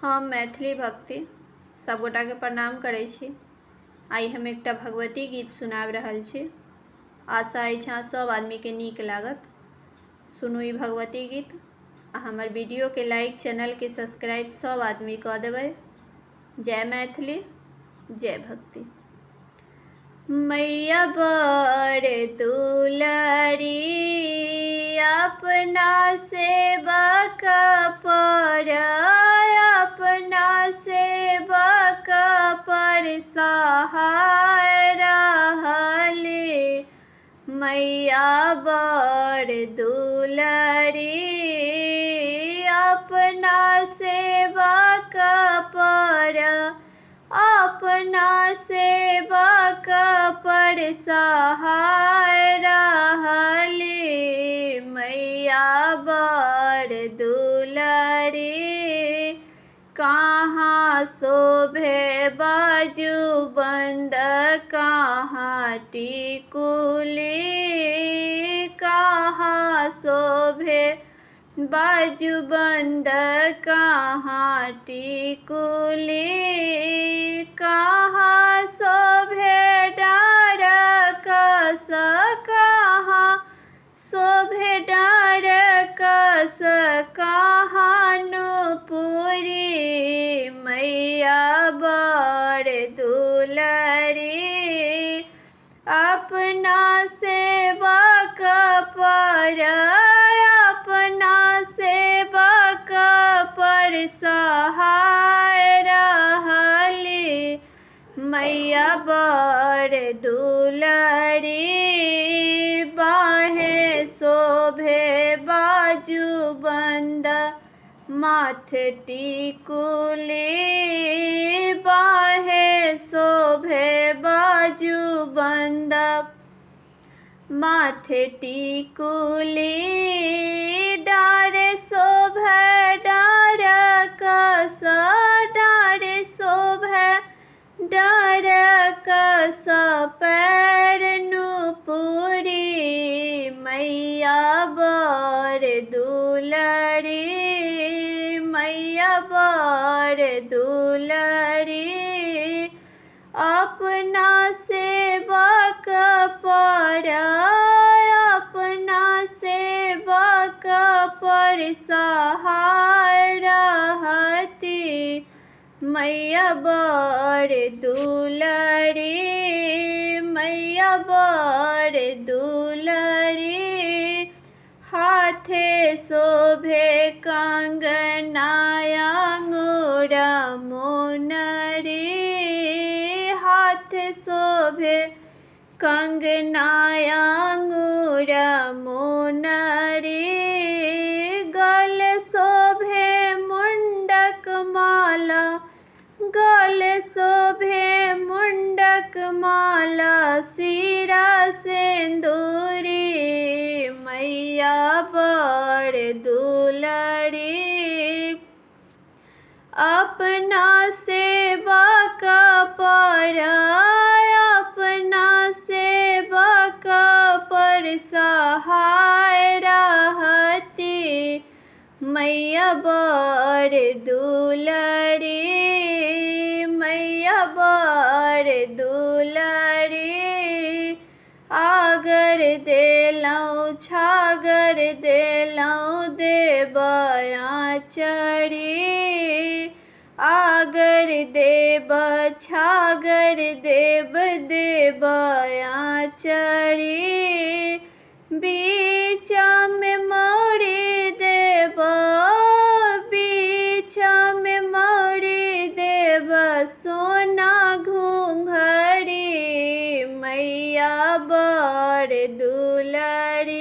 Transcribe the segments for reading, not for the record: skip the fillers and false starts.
हम मैथिली भक्ति सभगोटाके प्रणाम करै छी। आइ हम एकटा भगवती गीत सुनाबि रहल छी। आशा अछि अहाँ सभ आदमीके नीक लागत। सुनू ई भगवती गीत आ हमर वीडियोके लाइक, चैनलके सब्सक्राइब सभ आदमी कऽ देबै। जय मैथिली, जय भक्ति। मैया बड़ दुलरी अपना सेवक पर, अपना सेवक पर सहाय रहली। मैया बड़ दुलरी अपना सेवक पर, अपना सेवक पर सहाय रहली। मैया बड़ दुलरी कहाँ शोभे बाजू बंद, कहाँ टिकुली, कहाँ शोभे बाजू बंद, कहाँ टिकुली, कहाँ शोभे डार कस, कहाँ शोभे डार कस, कहाँ नुपुरी। मैया बड़ दुलरी अपना सेवक पर, अपना सेवक पर सहाय रहली। मैया बड़ दुलरी बाहें शोभे बाजू बंद, माथ टिकुली, बाहें शोभे बाजू बंद, माथे टिकुली, डार शोभे डार कस, डार शोभे डार कस, पैर नुपुरी। मैया बड़ दुलरी, मैया बड़ दुलरी अपना सेवक पर, अपना सेवक पर सहाय रहती। मैया बड़ दुलरी, मैया बड़ दुलरी हाथे शोभे कंगनाया अंगूरा मोनरी, हाथ शोभे कंगनाया अंगूरा मोनरी, गल शोभे मुंडक माला, गल शोभे मुंडक माला, सीरा सिंदूरी। मैया बड़ दुलरी अपना सेवक पर, अपना सेवक पर सहाय रहती। मैया बड़ दुलरी, मैया बड़ दुलरी आगर देलहुँ छागर देलहुँ देबया चढ़ी, आगर देब छागर देब देबया चढ़ी, बीचमे मोड़ी देब, बीचमे मोड़ी देब सोना घूंघरी। मैया बड़ दुलरी,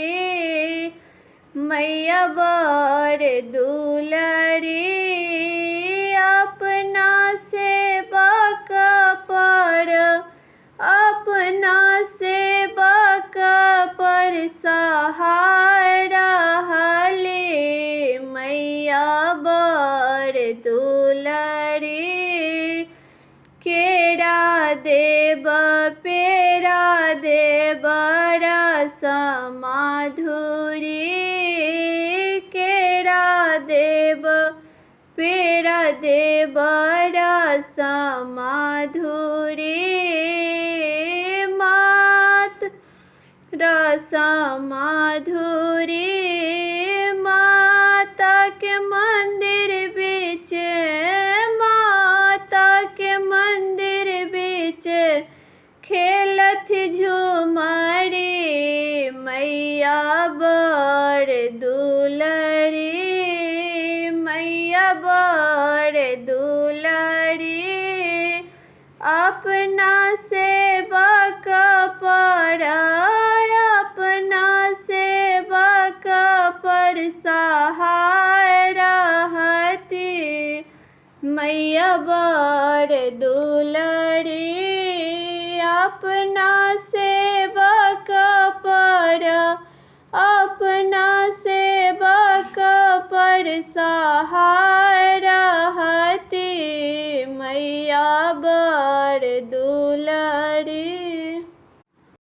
मैया बड़ दुलरी अपना सेवक पर, अपना सेवक पर सहाय रहली। मैया बड़ दुलरी केरा देब पेरा देब रस माधुरी, केरा देब पेड़ा देब रसमाधुरी मात, रसमाधुरी माताके मन्दिर बीच, माताके मन्दिर बीच खेलथि झुमरी मैया बड़ दुलरी, मैया बड़ दुलरी। अपना सेवक पर, अपना सेवक पर सहाय रहती मैया बड़ दुलरी। अपना सेवक पर, अपना सेवक पर सहाय रहती मैया बड़ दुलरी।